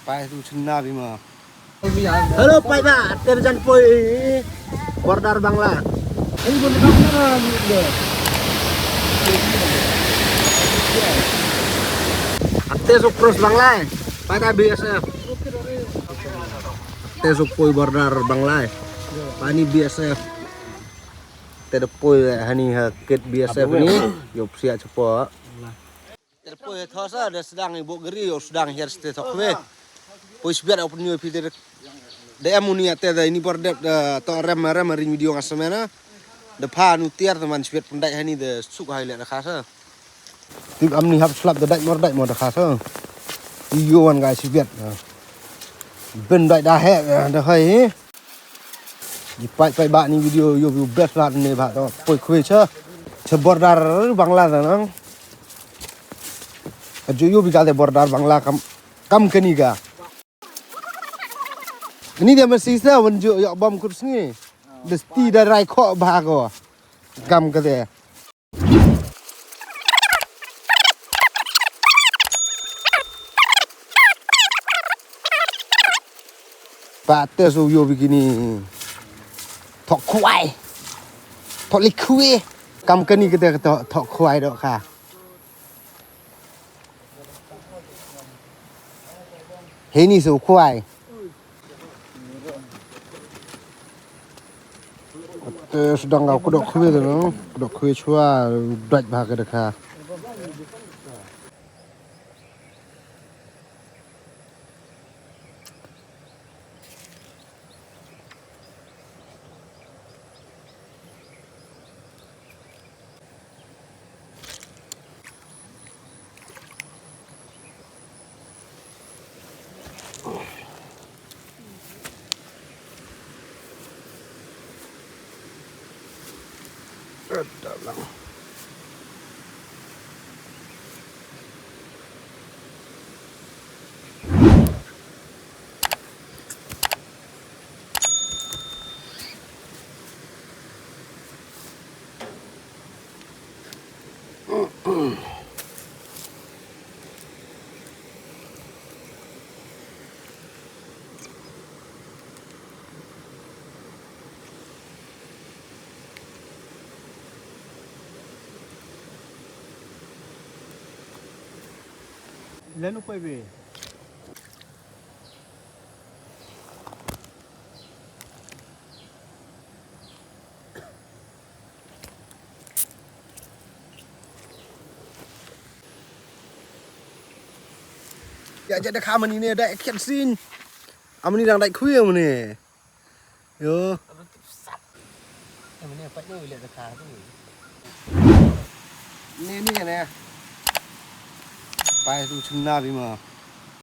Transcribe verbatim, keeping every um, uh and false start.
Pai tu chynna bima. Hello, paidbah, te jan poi border Bangla. Te suk cross Bangla, paidbah B S F. Te suk poi border Bangla, pani B S F. Te da poi hani ha kit B S F ni, yop sia chepo. Te poi tho sa da sdang i bok gari yo sdang hiar ste thok khwe. Poi sbiat open yo phi te. Da em uni ate da ini por dep da to rem rem ring video nga semena. Da pha nu tiar teman sbiat pendai hani da suk hai le da kha sa. Tip am ni hap slap da dai mor dai mor da kha sa. Iyo wan ga sbiat. Ben dai da he da hai. Ji paid paidbah ni video yo view best la ne ba to poi khwe cha. Cha border Bangla da nang. Ka ju yo bi ka te border Bangla kam kam kani ga. Ni dia mesti sa wan ju yo bom kut sngi. Desti da rai kho ba ko. Kam ka te. Pate su yo bikini. Thok khwai. Thok li khwai. Kam kani kete thok thok khwai dok kha. Heni su khwai. Te sdang ka kudok khwai de no. Kudok khwai chwa daj bha ke dekha. Lenu poi be. Ya jadi kha mani ne dai khian sin. Amani dang dai khui amani. Yo. Ni ni ne. Pai tu chynna bima.